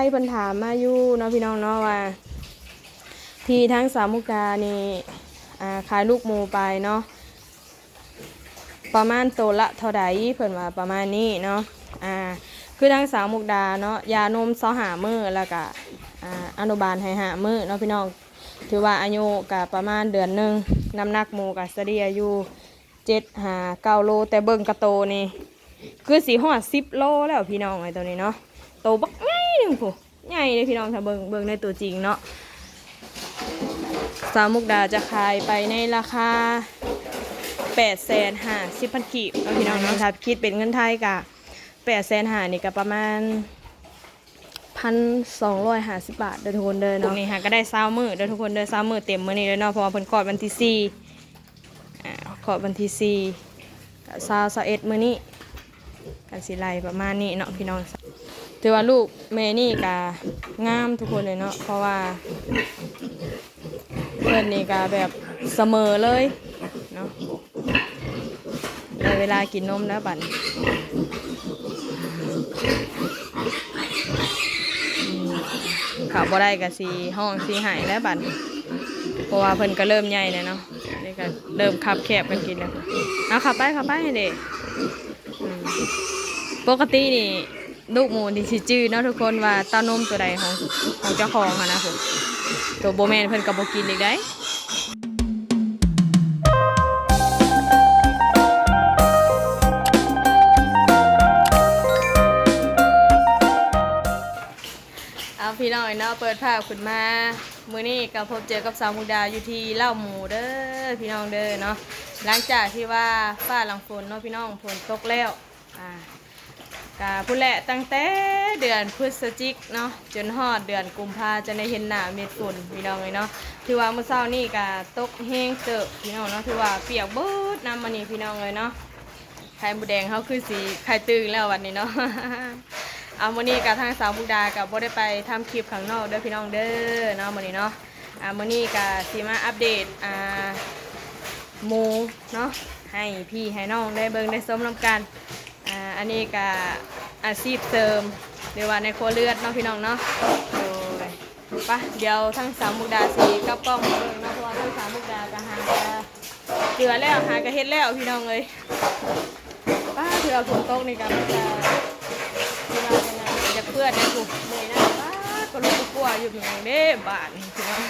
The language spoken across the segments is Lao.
ຍເພິ່ນຖາມມາຢູ່ເນາະ ພີ່ນ້ອງເນາະ ວ່າທີ່ທາງສາວມຸກດານີ້ ອ່າ ຂາຍລູກໝູໄປເນາະ ປະມານໂຕລະເທົ່າໃດ ເພິ່ນວ່າປະມານນີ້ເນາະ. ອ່າ ຄືທາງສາວມຸກດາເນາະ ຢານົມຊາວຫ້າມື້ ແລ້ວກະ ອ່າ ອະນຸບານໃຫ້ຫ້າມື້ເນາະ ພີ່ນ້ອງ. ຖືວ່າອາຍຸກະປະມານເດືອນໜຶ່ງ ນ້ຳໜັກໝູກະສະເລ່ຍຢູ່ ເຈັດຫາເກົ້າໂລ ແຕ່ເບິ່ງກະໂຕນີ້ ຄືຊິຮອດສິບໂລແລ້ວ ພີ່ນ້ອງເອີຍ ໂຕນີ້ເນາະ ໂຕບັກໃຫຍ່ໜຶ່ງພຸ້ນ ໃຫຍ່ເດ້ ພີ່ນ້ອງ. ຖ້າເບິ່ງ ເບິ່ງໃນຕົວຈິງເນາະ ສາວມຸກດາຈະຂາຍໄປໃນລາຄາແປດແສນຫ້າສິບພັນກີບເນາະ ພີ່ນ້ອງເນາະ. ຖ້າຄິດເປັນເງິນໄທກະແປດແສນຫ້ານີ້ກະປະມານ ພັນສອງຮ້ອຍຫ້າສິບບາດເດີທຸກຄົນເດີເນາະ. ນີ້ຫາກະໄດ້ຊາວມື້ເດີທຸກຄົນເດີ ຊາວມື້ເຕັມມື້ນີ້ເດີເນາະ ເພາະວ່າເພິ່ນຄອດວັນທີສີ່ ອ່າ ຄອດວັນທີສີ່ ກະຊາວ ຊາວເອັດມື້ນີ້ ກະຊິໄລ່ປະມານນີ້ເນາະ ພີ່ນ້ອງ. ຖືວ່າລູກແມ່ນີ້ກະງາມທຸກຄົນເລີຍເນາະ ເພາະວ່າ ເພິ່ນນີ້ກະແບບສະເໝີເລີຍເນາະ. ໄດ້ເວລາກິນນົມແລ້ວບັດນີ້ ເຂົ້າບໍ່ໄດ້ກະຊິຮ້ອງຊິໄຫ້ແລ້ວບັດນີ້ ເພາະວ່າເພິ່ນກະເລີ່ມໃຫຍ່ແລ້ວເນາະ. ນີ້ກະເລີ່ມຄັບແຄບກັນກິນແລ້ວ. ເອົາ ເຂົ້າໄປ ເຂົ້າໄປເດ້. ອືມ ປົກກະຕິນີ້ ລູກໝູນີ້ຊິຈື່ເນາະທຸກຄົນວ່າເຕົ້ານົມໂຕໃດຂອງ ຂອງເຈົ້າຂອງຫັ້ນນະ ໂຕບໍ່ແມ່ນເພິ່ນກະບໍ່ກິນອີກໃດ. ເອົາ ພີ່ນ້ອງເອີຍເນາະ ເປີດພາບຂຶ້ນມາ ມື້ນີ້ກະພົບເຈີກັບສາວມຸກດາຢູ່ທີ່ເລົ້າໝູເດີ ພີ່ນ້ອງເດີເນາະ. ຫຼັງຈາກທີ່ວ່າຟ້າຫຼັງຝົນເນາະ ພີ່ນ້ອງ ຝົນຕົກແລ້ວ ອ່າ ກະພຸ້ນແຫຼະ ຕັ້ງແຕ່ເດືອນພຶດສະຈິກເນາະ ຈົນຮອດເດືອນກຸມພາ ຈະໄດ້ເຫັນໜ້າເມັດຝົນ ພີ່ນ້ອງເອີຍເນາະ. ຖືວ່າມື້ເຊົ້ານີ້ກະຕົກແຮງເຕີບ ພີ່ນ້ອງເນາະ ຖືວ່າປຽກເບິດນຳມື້ນີ້ ພີ່ນ້ອງເອີຍເນາະ. ໄຂ່ມົດແດງເຮົາຄືຊິໄຂ່ຕື່ນແລ້ວບັດນີ້ເນາະ. ເອົາ ມື້ນີ້ກະທາງສາວມຸກດາກະບໍ່ໄດ້ໄປທຳຄລິບຂ້າງນອກເດີ ພີ່ນ້ອງເດີເນາະ ມື້ນີ້ເນາະ. ອ່າ ມື້ນີ້ກະຊິມາອັບເດດ ອ່າ ໝູເນາະ ໃຫ້ພີ່ໃຫ້ນ້ອງໄດ້ເບິ່ງໄດ້ຊົມນຳກັນ. ອ່າ ອັນນີ້ກະອາຊີບເສີມ ຫຼືວ່າໃນຄົວເຮືອນເນາະ ພີ່ນ້ອງເນາະ. ໂດຍ ປະ ດຽວທາງສາວມຸກດາຊິກັບກ້ອງມາເບິ່ງເນາະ ເພາະວ່າທາງສາວມຸກດາກະຫາກະເກືອແລ້ວ ຫາກະເຮັດແລ້ວ ພີ່ນ້ອງເອີຍ. ປະ ເທື່ອຝົນຕົກນີ້ກະມັນກະ ຄືວ່າຈັ່ງໃດ ຢາກເປື້ອນນະ ຜູ້ເມື່ອຍນະ. ປະ ກະລຸກກະກົວຢູ່ ພີ່ນ້ອງເດ້ ບາດນີ້ ພີ່ນ້ອງ.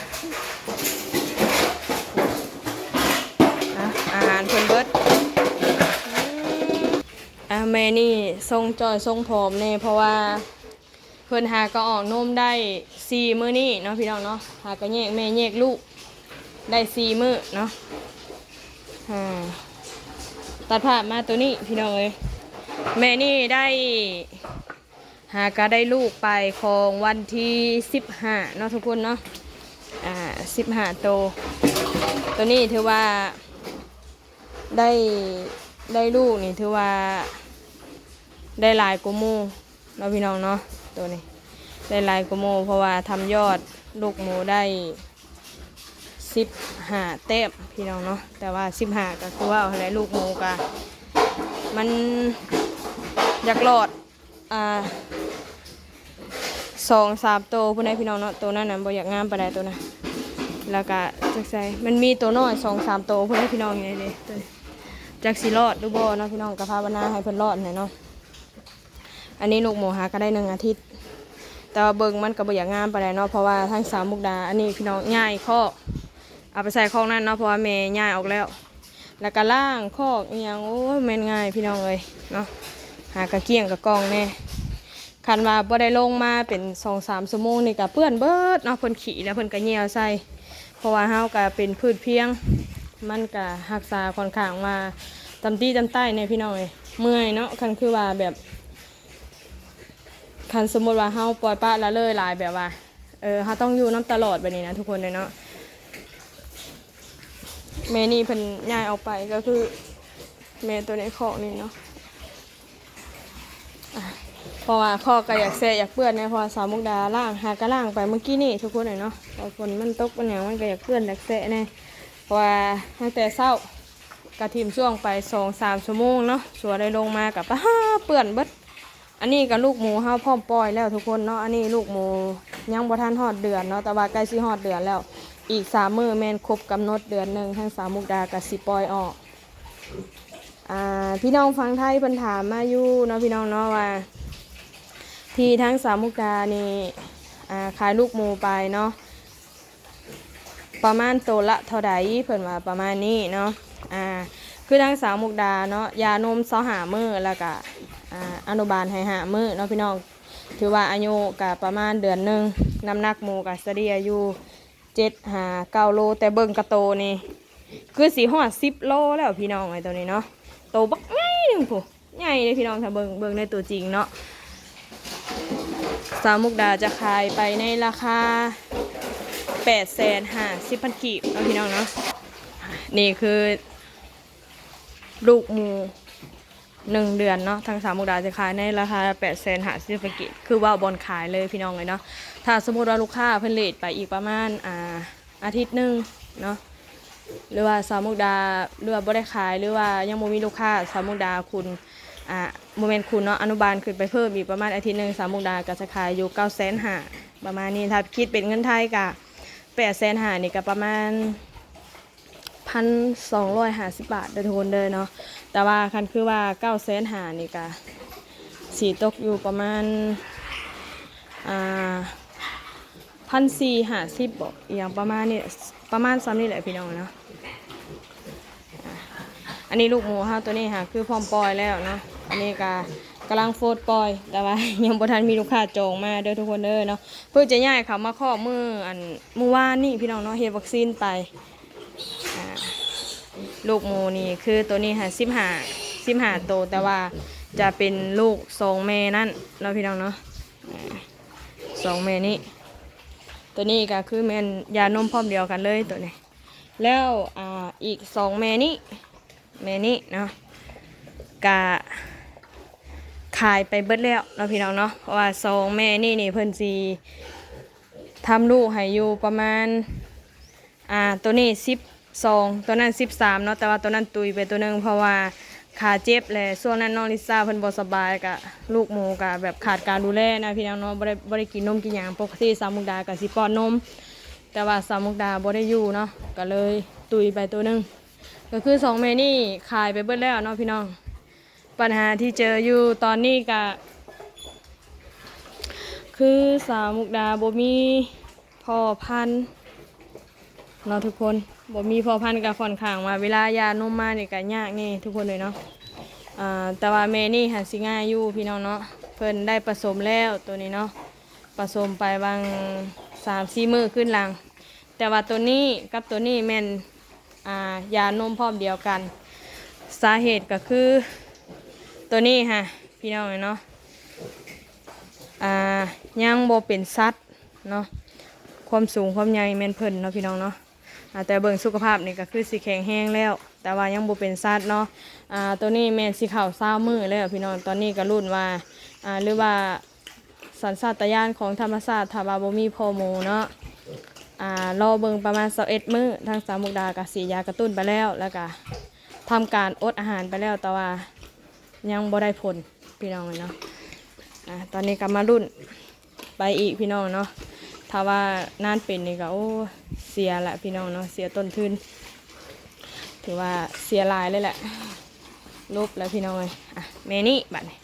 ອ່ະ ອາຫານເພິ່ນເບິດ. ອືມ ອ່ະ ແມ່ນີ້ຊົງຈ່ອຍຊົງຜອມແດ່ ເພາະວ່າເພິ່ນຫາກະອອກນົມໄດ້ສີ່ມື້ນີ້ເນາະ ພີ່ນ້ອງເນາະ. ຫາກະແຍກແມ່ແຍກລູກໄດ້ສີ່ມື້ເນາະ. ອ່າ ຕັດພາບມາໂຕນີ້ ພີ່ນ້ອງເອີຍ ແມ່ນີ້ໄດ້ ຫາກະໄດ້ລູກໄປຂອງວັນທີສິບຫ້າເນາະທຸກຄົນເນາະ. ອ່າ ສິບຫ້າໂຕ ໂຕນີ້ຖືວ່າໄດ້ ໄດ້ລູກນີ້ຖືວ່າໄດ້ຫຼາຍກວ່າໝູ່ເນາະ ພີ່ນ້ອງເນາະ. ໂຕນີ້ໄດ້ຫຼາຍກວ່າໝູ່ ເພາະວ່າທຳຍອດລູກໝູໄດ້ສິບຫ້າແຕ້ມ ພີ່ນ້ອງເນາະ. ແຕ່ວ່າສິບຫ້າກະຄືເວົ້າຫັ້ນແຫຼະ ລູກໝູກະມັນຢາກລອດ ອ່າ ສອງສາມໂຕພຸ້ນໃດ໋ ພີ່ນ້ອງເນາະ. ໂຕນັ້ນນະບໍ່ຢາກງາມປານໃດ ໂຕນັ້ນ. ແລ້ວກະຈັກໃສ ມັນມີໂຕນ້ອຍສອງສາມໂຕພຸ້ນໃດ໋ ພີ່ນ້ອງ. ນີ້ເດ້ ຈັກຊິລອດຫຼືບໍ່ເນາະ ພີ່ນ້ອງ ກະພາວະນາໃຫ້ເພິ່ນລອດແຫຼະເນາະ. ອັນນີ້ລູກໝູຫາກະໄດ້ໜຶ່ງອາທິດ ແຕ່ວ່າເບິ່ງມັນກະບໍ່ຢາກງາມປານໃດເນາະ ເພາະວ່າທາງສາວມຸກດາ ອັນນີ້ ພີ່ນ້ອງ ຍ້າຍຄອກ ເອົາໄປໃສ່ຄອກນັ້ນເນາະ ເພາະວ່າແມ່ຍ້າຍອອກແລ້ວ. ແລ້ວກະລ້າງຄອກອີ່ຫຍັງ ໂອ້ຍ ແມ່ນງ່າຍ ພີ່ນ້ອງເອີຍເນາະ. ຫາກະກ້ຽງກະກ່ອງແດ່. ຄັນວ່າບໍ່ໄດ້ລົງມາເປັນສອງສາມຊົ່ວໂມງນີ້ກະເປື້ອນເບິດເນາະ ເພິ່ນຂີ້ແລ້ວເພິ່ນກະຍ່ຽວໃສ່ ເພາະວ່າເຮົາກະເປັນພືດພຽງ ມັນກະຮັກສາຂ້ອນຂ້າງວ່າຕຳຕີຕຳໄຕ້ແດ່ ພີ່ນ້ອງເອີຍ. ເມື່ອຍເນາະ ຄັນຄືວ່າແບບ ຄັນສົມມຸດວ່າເຮົາປ່ອຍປະລະເລີຍຫຼາຍ ແບບວ່າ ເອີ ເຮົາຕ້ອງຢູ່ນຳຕະຫຼອດແບບນີ້ນະ ທຸກຄົນເອີຍເນາະ. ແມ່ນີ້ເພິ່ນຍ້າຍອອກໄປ ກະຄືແມ່ໂຕໃນຄອກນີ້ເນາະ. ອ່າ ເພາະວ່າຄອກກະຢາກແຊະຢາກເປື້ອນແດ່ ເພາະວ່າສາວມຸກດາລ້າງ ຫາກະລ້າງໄປມື້ກີ້ນີ້ ທຸກຄົນເອີຍເນາະ. ເພາະຝົນມັນຕົກມັນຫຍັງ ມັນກະຢາກເປື້ອນຢາກແຊະແດ່ ເພາະວ່າຕັ້ງແຕ່ເຊົ້າກະຖິ້ມຊ່ວງໄປສອງສາມຊົ່ວໂມງເນາະ ຊົ່ວໄດ້ລົງມາກະປະ ເປື້ອນເບິດ. ອັນນີ້ກໍລູກໝູເຮົາພ້ອມປ່ອຍແລ້ວທຸກຄົນເນາະ. ອັນນີ້ລູກໝູຍັງບໍ່ທັນຮອດເດືອນເນາະ ແຕ່ວ່າໃກ້ຊິຮອດເດືອນແລ້ວ. ອີກສາມມື້ແມ່ນຄົບກຳນົດເດືອນໜຶ່ງ ທາງສາວມຸກດາກໍຊິປ່ອຍອອກ. ອ່າ ພີ່ນ້ອງຝັ່ງໄທເພິ່ນຖາມມາຢູ່ເນາະ ພີ່ນ້ອງເນາະ ວ່າທີ່ທາງສາວມຸກດານີ້ ອ່າ ຂາຍລູກໝູໄປເນາະ ປະມານໂຕລະເທົ່າໃດ ເພິ່ນວ່າປະມານນີ້ເນາະ. ອ່າ ຄືທາງສາວມຸກດາເນາະ ຢານົມຊາວຫ້າມື້ ແລ້ວກະ ອ່າ ອະນຸບານໃຫ້ຫ້າມື້ເນາະ ພີ່ນ້ອງ. ຖືວ່າອາຍຸກະປະມານເດືອນໜຶ່ງ. ນ້ຳໜັກໝູກະສະເລ່ຍຢູ່ເຈັດຫາເກົ້າໂລ ແຕ່ເບິ່ງກະໂຕນີ້ຄືຊິຮອດສິບໂລແລ້ວ ພີ່ນ້ອງເອີຍ ໂຕນີ້ເນາະ. ໂຕບັກໃຫຍ່ໜຶ່ງພຸ້ນ. ໃຫຍ່ເດ້ພີ່ນ້ອງ ຖ້າເບິ່ງ ເບິ່ງໃນຕົວຈິງເນາະ. ສາວມຸກດາຈະຂາຍໄປໃນລາຄາແປດແສນຫ້າສິບພັນກີບເນາະ ພີ່ນ້ອງເນາະ. ນີ້ຄືລູກໝູໜຶ່ງເດືອນເນາະ ທາງສາວມຸກດາຈະຂາຍໃນລາຄາແປດແສນຫ້າສິບພັນກີບ ຄືເວົ້າບ່ອນຂາຍເລີຍ ພີ່ນ້ອງເອີຍເນາະ. ຖ້າສົມມຸດວ່າລູກຄ້າເພິ່ນເລດໄປອີກປະມານ ອ່າ ອາທິດໜຶ່ງເນາະ ຫຼືວ່າສາວມຸກດາ ຫຼືວ່າບໍ່ໄດ້ຂາຍ ຫຼືວ່າຍັງບໍ່ມີລູກຄ້າ ສາວມຸກດາຄູນ ອ່າ ບໍ່ແມ່ນຄູນເນາະ ອະນຸບານຂຶ້ນໄປເພີ່ມອີກປະມານອາທິດໜຶ່ງ ສາວມຸກດາກໍຈະຂາຍຢູ່ເກົ້າແສນຫ້າ ປະມານນີ້. ຖ້າຄິດເປັນເງິນໄທກໍແປດແສນຫ້ານີ້ກໍປະມານພັນສອງຮ້ອຍຫ້າສິບບາດເດີທຸກຄົນເດີເນາະ. ແຕ່ວ່າຄັນຄືວ່າເກົ້າແສນຫ້ານີ້ກໍຊິຕົກຢູ່ປະມານ ອ່າ ພັນສີ່ຫ້າສິບບໍ ອີ່ຫຍັງປະມານນີ້ ປະມານຊ່ຳນີ້ແຫຼະພີ່ນ້ອງເນາະ. ອັນນີ້ລູກໝູເຮົາໂຕນີ້ຫາຄືພ້ອມປ່ອຍແລ້ວເນາະ. ອັນນີ້ກະກຳລັງໂຟດປ່ອຍ ແຕ່ວ່າຍັງບໍ່ທັນມີລູກຄ້າຈອງມາເດີທຸກຄົນເດີເນາະ. ເພິ່ນຈະຍ້າຍເຂົ້າມາຄອກມື້ ອັນ ມື້ວານນີ້ພີ່ນ້ອງເນາະ ເຮັດວັກຊີນໄປ. ອ່າ ລູກໝູນີ້ຄືໂຕນີ້ຫາສິບຫ້າ ສິບຫ້າໂຕ ແຕ່ວ່າຈະເປັນລູກສອງແມ່ນັ້ນເນາະ ພີ່ນ້ອງເນາະ. ອ່າ ສອງແມ່ນີ້ ໂຕນີ້ກໍຄືແມ່ນຢານົມພ້ອມດຽວກັນເລີຍໂຕນີ້. ແລ້ວ ອ່າ ອີກສອງແມ່ນີ້ ແມ່ນີ້ເນາະ ກະຂາຍໄປເບິດແລ້ວເນາະ ພີ່ນ້ອງເນາະ. ເພາະວ່າສອງແມ່ນີ້ນີ້ເພິ່ນຊິທຳລູກໃຫ້ຢູ່ປະມານ ອ່າ ໂຕນີ້ສິບສອງ ໂຕນັ້ນສິບສາມເນາະ ແຕ່ວ່າໂຕນັ້ນຕຸຍໄປໂຕໜຶ່ງ ເພາະວ່າຂາເຈັບ ແລະ ຊ່ວງນັ້ນນ້ອງລິຊາເພິ່ນບໍ່ສະບາຍ ກະລູກໝູກະແບບຂາດການດູແລນະ ພີ່ນ້ອງເນາະ. ບໍ່ໄດ້ ບໍ່ໄດ້ກິນນົມກິນຫຍັງ ປົກກະຕິສາວມຸກດາກະຊິປ້ອນນົມ ແຕ່ວ່າສາວມຸກດາບໍ່ໄດ້ຢູ່ເນາະ ກະເລີຍຕຸຍໄປໂຕໜຶ່ງ. ກໍຄືສອງແມ່ນີ້ຂາຍໄປເບິດແລ້ວເນາະ ພີ່ນ້ອງ. ບັນຫາທີ່ເຈີຢູ່ຕອນນີ້ກະຄືສາວມຸກດາບໍ່ມີພໍ່ພັນເນາະທຸກຄົນ ບໍ່ມີພໍ່ພັນກະຂ້ອນຂ້າງວ່າເວລາຢານົມມານີ້ກະຍາກແດ່ທຸກຄົນເລີຍເນາະ. ອ່າ ແຕ່ວ່າແມ່ນີ້ຫາຊິງ່າຍຢູ່ພີ່ນ້ອງເນາະ ເພິ່ນໄດ້ປະສົມແລ້ວໂຕນີ້ເນາະ ປະສົມໄປຫວ່າງສາມສີ່ມື້ຄືນຫຼັງ. ແຕ່ວ່າໂຕນີ້ກັບໂຕນີ້ແມ່ນ ອ່າ ຢານົມພ້ອມດຽວກັນ. ສາເຫດກໍຄືໂຕນີ້ຫະ ພີ່ນ້ອງເອີຍເນາະ ອ່າ ຍັງບໍ່ເປັນສັດເນາະ ຄວາມສູງຄວາມໃຫຍ່ແມ່ນເພິ່ນເນາະ ພີ່ນ້ອງເນາະ. ອ່າ ແຕ່ເບິ່ງສຸຂະພາບນີ້ກໍຄືຊິແຂງແຮງແລ້ວ ແຕ່ວ່າຍັງບໍ່ເປັນສັດເນາະ. ອ່າ ໂຕນີ້ແມ່ນຊິເຂົ້າຊາວມື້ແລ້ວ ພີ່ນ້ອງ. ຕອນນີ້ກໍລຸ້ນວ່າ ອ່າ ຫຼືວ່າ ສັນຊາດຕະຍານຂອງທຳມະຊາດ ຖ້າວ່າບໍ່ມີພໍ່ໝູເນາະ ອ່າ ລໍເບິ່ງປະມານຊາວເອັດມື້ ທາງສາວມຸກດາກະສີດຢາກະຕຸ້ນໄປແລ້ວ ແລ້ວກະທຳການອົດອາຫານໄປແລ້ວ ແຕ່ວ່າຍັງບໍ່ໄດ້ຜົນ ພີ່ນ້ອງເອີຍເນາະ. ອ່າ ຕອນນີ້ກະມາລຸ້ນໄປອີກ ພີ່ນ້ອງເນາະ. ຖ້າວ່ານານເປັນນີ້ກະ ໂອ້ ເສຍລະ ພີ່ນ້ອງເນາະ ເສຍຕົ້ນທຶນ ຖືວ່າເສຍຫຼາຍເລີຍແຫຼະ ລົບແລ້ວ ພີ່ນ້ອງເອີຍ. ອ່ະ ແມ່ນີ້ບາດນີ້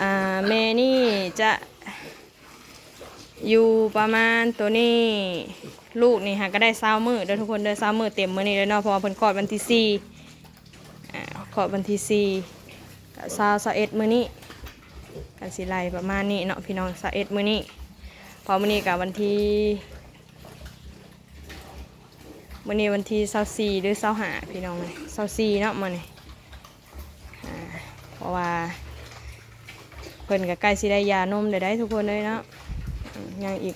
ອ່າ ແມ່ນີ້ຈະຢູ່ປະມານໂຕນີ້ ລູກນີ້ຫາກະໄດ້ຊາວມື້ເດີທຸກຄົນເດີ ຊາວມື້ເຕັມມື້ນີ້ເລີຍເນາະ ເພາະວ່າເພິ່ນຄອດວັນທີສີ່ ອ່າ ຄອດວັນທີສີ່ ກະຊາວ ຊາວເອັດມື້ນີ້ ກະຊິໄລ່ປະມານນີ້ເນາະ ພີ່ນ້ອງ ຊາວເອັດມື້ນີ້ ເພາະມື້ນີ້ກະວັນທີ ມື້ນີ້ວັນທີຊາວສີ່ ຫຼື ຊາວຫ້າ ພີ່ນ້ອງເອີຍ ຊາວສີ່ເນາະມື້ນີ້. ອ່າ ເພາະວ່າເພິ່ນກໍໃກ້ຊິໄດ້ຢານົມແລ້ວໃດ໋ທຸກຄົນເອີຍເນາະ ຍັງອີກ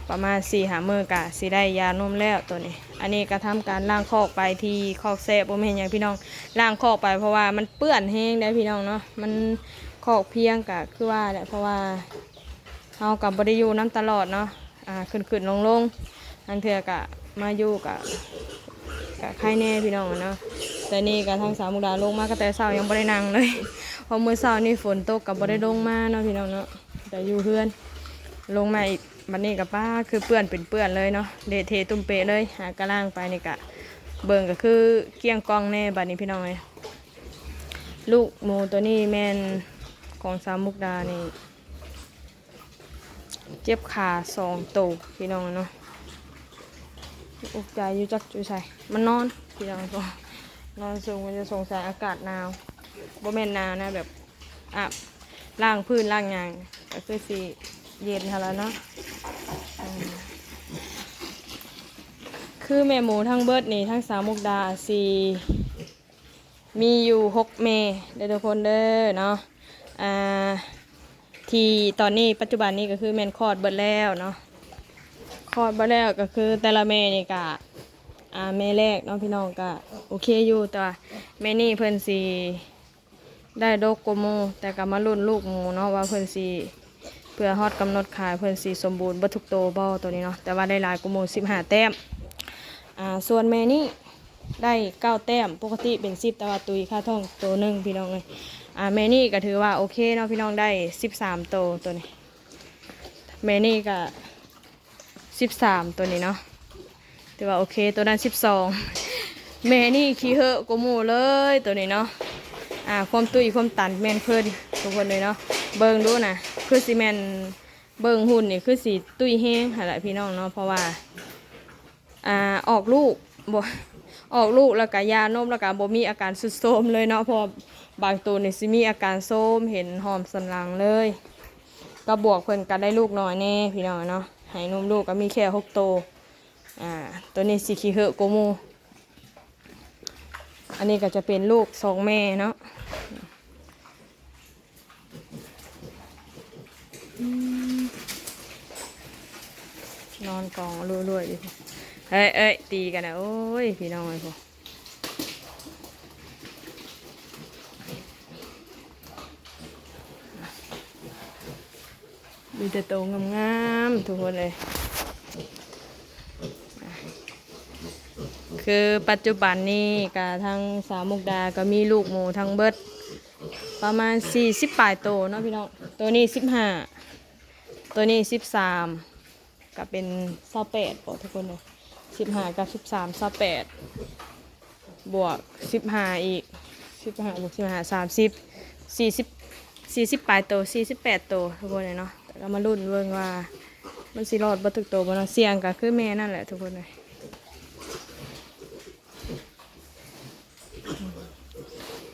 ປະມານສີ່ຫ້າມື້ກໍຊິໄດ້ຢານົມແລ້ວໂຕນີ້. ອັນນີ້ກໍທຳການລ້າງຄອກໄປທີ່ຄອກແຊະ ບໍ່ແມ່ນຫຍັງພີ່ນ້ອງ ລ້າງຄອກໄປ ເພາະວ່າມັນເປື້ອນແຮງໃດ໋ພີ່ນ້ອງເນາະ ມັນ ຄອກພຽງກໍຄືວ່າແຫຼະ ເພາະວ່າເຮົາກໍບໍ່ໄດ້ຢູ່ນຳຕະຫຼອດເນາະ ອ່າ ຂຶ້ນໆລົງໆ ລາງເທື່ອກະມາຢູ່ກະ ກະໄຄແດ່ພີ່ນ້ອງເນາະ. ແຕ່ນີ້ກະທາງສາວມຸກດາລົງມາກໍແຕ່ເຊົ້າຍັງບໍ່ໄດ້ນັ່ງເລີຍ ເພາະມື້ເຊົ້ານີ້ຝົນຕົກກໍບໍ່ໄດ້ລົງມາເນາະພີ່ນ້ອງເນາະ ກໍຢູ່ເຮືອນ ລົງມາອີກ ບັດນີ້ກໍປ້າ ຄືເປື້ອນເປັນເປື້ອນເລີຍເນາະ ເລະເທະຕຸ້ມເປະເລີຍ. ຫາກະລ້າງໄປນີ້ກະ ເບິ່ງກໍຄືກ້ຽງກ່ອງແດ່ບັດນີ້ພີ່ນ້ອງເອີຍ. ລູກໝູໂຕນີ້ແມ່ນຂອງສາວມຸກດານີ້ ເຈັບຂາສອງໂຕພີ່ນ້ອງເນາະ. ອຸກໃຈຢູ່ຈັກຢູ່ໃສ ມັນນອນພີ່ນ້ອງ ນອນສູງ ມັນຈະສົງໄສອາກາດໜາວ ບໍ່ແມ່ນໜາວນະ ແບບອາບ ລ້າງພື້ນລ້າງຫຍັງ ກໍຄືຊິເຢັນຫັ້ນລະເນາະ. ອືມ ຄືແມ່ໝູທັງເບິດນີ້ ທັງສາວມຸກດາຊິ ມີຢູ່ຫົກແມ່ເດີທຸກຄົນເດີເນາະ. ອ່າ ທີ່ຕອນນີ້ປັດຈຸບັນນີ້ກໍຄືແມ່ນຄອດເບິດແລ້ວເນາະ ຄອດເບິດແລ້ວ ກໍຄືແຕ່ລະແມ່ນີ້ກະ ອ່າ ແມ່ແລກເນາະພີ່ນ້ອງ ກະໂອເຄຢູ່ ແຕ່ວ່າແມ່ນີ້ເພິ່ນຊິໄດ້ດົກກວ່າໝູ່ ແຕ່ກໍມາລຸ້ນລູກໝູເນາະ ວ່າເພິ່ນຊິ ເພື່ອຮອດກຳນົດຂາຍ ເພິ່ນຊິສົມບູນເບິດທຸກໂຕບໍ່ ໂຕນີ້ເນາະ. ແຕ່ວ່າໄດ້ຫຼາຍກວ່າໝູ່ສິບຫ້າແຕ້ມ ອ່າ ສ່ວນແມ່ນີ້ໄດ້ເກົ້າແຕ້ມ ປົກກະຕິເປັນສິບ ແຕ່ວ່າຕຸຍຄາທ້ອງໂຕໜຶ່ງພີ່ນ້ອງເອີຍ. ອ່າ ແມ່ນີ້ກໍຖືວ່າໂອເຄເນາະພີ່ນ້ອງ ໄດ້ສິບສາມໂຕ ໂຕນີ້ ແມ່ນີ້ກໍສິບສາມ ໂຕນີ້ເນາະ ຖືວ່າໂອເຄ ໂຕນັ້ນສິບສອງ. ແມ່ນີ້ຂີ້ເຫີກວ່າໝູ່ເລີຍໂຕນີ້ເນາະ. ອ່າ ຄວາມຕຸ້ຍຄວາມຕັນແມ່ນເພິ່ນທຸກຄົນເລີຍເນາະ. ເບິ່ງດູນະ ຄືຊິແມ່ນ ເບິ່ງຫຸ່ນນີ້ຄືຊິຕຸ້ຍແຮງຫັ້ນລະພີ່ນ້ອງເນາະ ເພາະວ່າ ອ່າ ອອກລູກ ບໍ່ ອອກລູກແລ້ວກະຢານົມ ແລ້ວກະບໍ່ມີອາການຊຸດໂຊມເລີຍເນາະ ເພາະວ່າບາງໂຕນີ້ຊິມີອາການໂຊມ ເຫັນຫອມສັນຫຼັງເລີຍ. ກໍບວກເພິ່ນກໍໄດ້ລູກນ້ອຍແດ່ພີ່ນ້ອງເນາະ ໃຫ້ນົມລູກກໍມີແຄ່ຫົກໂຕ. ອ່າ ໂຕນີ້ຊິຂີ້ເຫີກກວ່າໝູ່. ອັນນີ້ກໍຈະເປັນລູກສອງແມ່ເນາະ. ອືມ ນອນກອງລວຍໆຢູ່. ເອີຍ ເອີຍ ຕີກັນນະ ໂອ້ຍ ພີ່ນ້ອງເອີຍ ໂອ້ ມີແຕ່ໂຕງາມໆ ທຸກຄົນເອີຍ. ຄືປັດຈຸບັນນີ້ກະທາງສາວມຸກດາກໍມີລູກໝູທັງເບິດປະມານສີ່ສິບປາຍໂຕເນາະພີ່ນ້ອງ. ໂຕນີ້ສິບຫ້າ ໂຕນີ້ສິບສາມ ກໍເປັນຊາວແປດບໍທຸກຄົນເອີຍ. ສິບຫ້າກັບສິບສາມ ຊາວແປດ ບວກສິບຫ້າອີກ ສິບຫ້າບວກສິບຫ້າ ສາມສິບ ສີ່ສິບ ສີ່ສິບປາຍໂຕ ສີ່ສິບແປດໂຕທຸກຄົນເອີຍເນາະ. ແຕ່ກໍມາລຸ້ນເບິ່ງວ່າມັນຊິລອດເບິດທຸກໂຕບໍ່ເນາະ. ສ່ຽງກໍຄືແມ່ນັ້ນແຫຼະທຸກຄົນເອີຍ.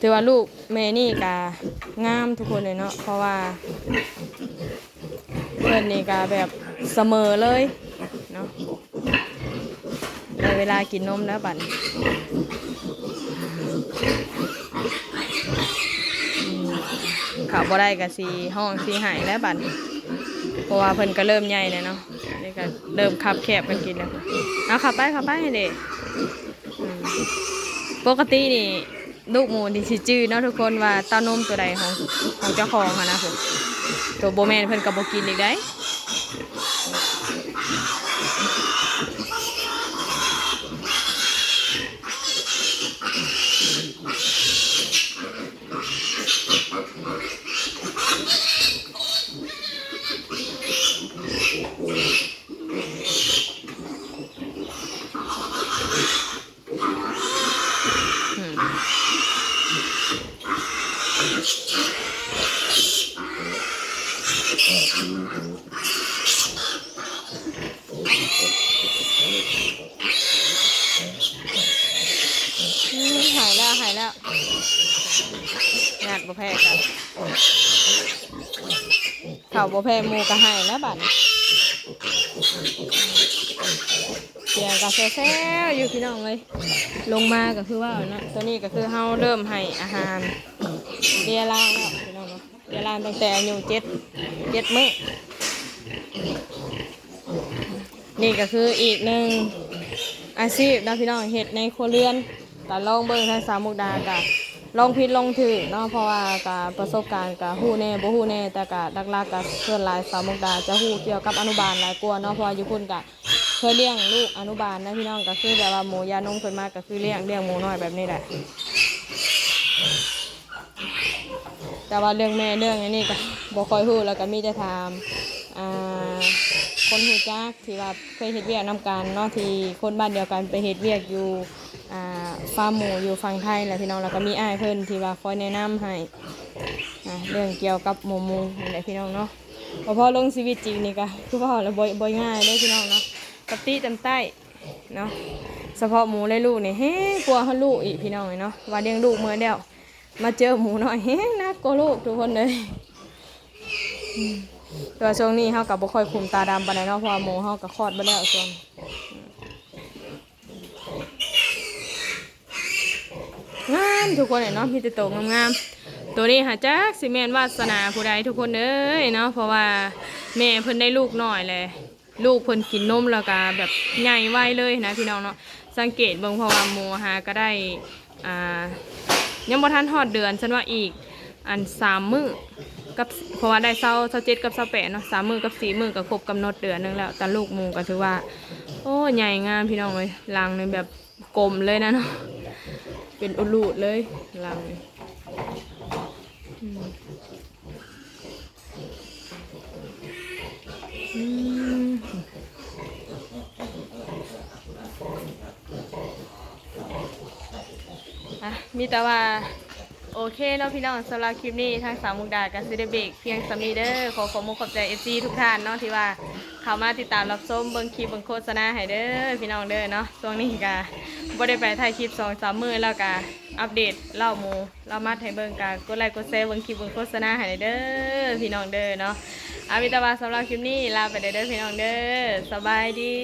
ຖືວ່າລູກແມ່ນີ້ກະງາມທຸກຄົນເລີຍເນາະ ເພາະວ່າເພິ່ນນີ້ກະແບບສະເໝີເລີຍເນາະ. ໄດ້ເວລາກິນນົມແລ້ວບັດນີ້ ເຂົ້າບໍ່ໄດ້ກະຊິຮ້ອງຊິໄຫ້ແລ້ວບັດນີ້ ເພາະວ່າເພິ່ນກະເລີ່ມໃຫຍ່ແລ້ວເນາະ. ນີ້ກະເລີ່ມຄັບແຄບກັນກິນແລ້ວ. ເອົາ ເຂົ້າໄປ ເຂົ້າໄປເດ້. ອືມ ປົກກະຕິນີ້ລູກໝູນີ້ຊິຈື່ເນາະທຸກຄົນ ວ່າເຕົ້ານົມໂຕໃດຂອງ ຂອງເຈົ້າຂອງຫັ້ນນະ. ໂຕບໍ່ແມ່ນເພິ່ນກໍບໍ່ກິນອີກໃດ. ອືມ ໃຫ້ແລ້ວ ໃຫ້ແລ້ວ ຍາດບໍ່ແພ້ກັນ ເຂົ້າບໍ່ແພ້ໝູ່ກໍໃຫ້ແລ້ວບັດນີ້. ສຽງກໍແຊວໆຢູ່ພີ່ນ້ອງເອີຍ. ລົງມາກໍຄືວ່າເນາະ ຕອນນີ້ກໍຄືເຮົາເລີ່ມໃຫ້ອາຫານເລຍລາງແລ້ວພີ່ນ້ອງເນາະ. ເລຍລາງຕັ້ງແຕ່ອາຍຸເຈັດ ເຈັດມື້. ນີ້ກໍຄືອີກໜຶ່ງອາຊີບເນາະພີ່ນ້ອງ ເຮັດໃນຄົວເຮືອນ. ກໍລອງເບິ່ງທາງສາວມຸກດາ ກໍລອງຜິດລອງຖືກເນາະ ເພາະວ່າກໍປະສົບການກໍຮູ້ແດ່ບໍ່ຮູ້ແດ່ ແຕ່ກໍຫຼັກໆກໍສ່ວນຫຼາຍສາວມຸກດາຈະຮູ້ກ່ຽວກັບອະນຸບານຫຼາຍກວ່າເນາະ ເພາະວ່າຢູ່ພຸ້ນກໍ ເພື່ອລ້ຽງລູກອະນຸບານນະພີ່ນ້ອງ ກໍຄືແບບວ່າໝູຢານົມເພິ່ນມາ ກໍຄືລ້ຽງ ລ້ຽງໝູນ້ອຍແບບນີ້ແຫຼະ. ແຕ່ວ່າເລື່ອງແມ່ເລື່ອງອັນນີ້ກໍບໍ່ຄ່ອຍຮູ້ ແລ້ວກໍມີແຕ່ຖາມ ອ່າ ຄົນຮູ້ຈັກທີ່ວ່າເຄີຍເຮັດວຽກນຳກັນເນາະ ທີ່ຄົນບ້ານດຽວກັນໄປເຮັດວຽກຢູ່ ອ່າ ຟາມໝູຢູ່ຝັ່ງໄທແຫຼະພີ່ນ້ອງ ແລ້ວກໍມີອ້າຍເພິ່ນທີ່ວ່າຄອຍແນະນຳໃຫ້ ອ່າ ເລື່ອງກ່ຽວກັບໝູໆນີ້ແຫຼະພີ່ນ້ອງເນາະ. ພໍໆ ລົງຊີວິດຈິງນີ້ກໍຄືເວົ້າແລ້ວບໍ່ ບໍ່ງ່າຍເດ້ພີ່ນ້ອງເນາະ ກັບຕິຕຳໃຕ້ ເນາະ ສະເພາະໝູແລະລູກນີ້ແຮງກວ່າເຮົາລູກອີກພີ່ນ້ອງເອີຍເນາະ ວ່າລ້ຽງລູກເມື່ອແລ້ວ ມາເຈີໝູນ້ອຍແຮງໜັກກວ່າລູກທຸກຄົນເອີຍ. ອືມ ແຕ່ວ່າຊ່ວງນີ້ເຮົາກໍບໍ່ຄ່ອຍຄຸມຕາດຳປານໃດເນາະ ເພາະວ່າໝູເຮົາກໍຄອດເບິດແລ້ວຊ່ວງ ງາມທຸກຄົນເອີຍເນາະ ມີແຕ່ໂຕງາມໆ. ໂຕນີ້ຫາຈັກຊິແມ່ນວາດສະໜາຜູ້ໃດທຸກຄົນເອີຍເນາະ ເພາະວ່າແມ່ເພິ່ນໄດ້ລູກນ້ອຍແຫຼະ ລູກເພິ່ນກິນນົມແລ້ວກະແບບໃຫຍ່ໄວເລີຍນະພີ່ນ້ອງເນາະ. ສັງເກດເບິ່ງ ເພາະວ່າໝູຫາກະໄດ້ ອ່າ ຍັງບໍ່ທັນຮອດເດືອນ ຊັ້ນວ່າອີກອັນສາມມື້ກັບ ເພາະວ່າໄດ້ຊາວ ຊາວເຈັດກັບຊາວແປດເນາະ ສາມມື້ກັບສີ່ມື້ກະຄົບກຳນົດເດືອນໜຶ່ງແລ້ວ. ແຕ່ລູກໝູກະຖືວ່າ ໂອ້ ໃຫຍ່ງາມພີ່ນ້ອງເອີຍ ຫຼັງນີ້ແບບກົມເລີຍນະເນາະ ເປັນອຸລູດເລີຍຫຼັງນີ້. ອືມ ອືມ ອ່ະ ມີແຕ່ວ່າ ໂອເຄເນາະພີ່ນ້ອງ ສຳລັບຄລິບນີ້ທາງສາວມຸກດາກໍຊິໄດ້ເບຣກພຽງສ່ຳນີ້ເດີ. ຂໍຂອບມຸກຂອບໃຈເອັຟຊີທຸກທ່ານເນາະ ທີ່ວ່າເຂົ້າມາຕິດຕາມຮັບຊົມເບິ່ງຄລິບເບິ່ງໂຄສະນາໃຫ້ເດີພີ່ນ້ອງເດີເນາະ. ຊ່ວງນີ້ກໍບໍ່ໄດ້ໄປຖ່າຍຄລິບສອງສາມມື້ ແລ້ວກໍອັບເດດເລົ້າໝູ ລາວມັດໃຫ້ເບິ່ງ ກະກົດໄລກົດແຊເບິ່ງຄລິບເບິ່ງໂຄສະນາໃຫ້ແດ່ເດີພີ່ນ້ອງເດີເນາະ. ອາ ມີແຕ່ວ່າສຳລັບຄລິບນີ້ລາໄປແດ່ເດີພີ່ນ້ອງເດີ. ສະບາຍດີ.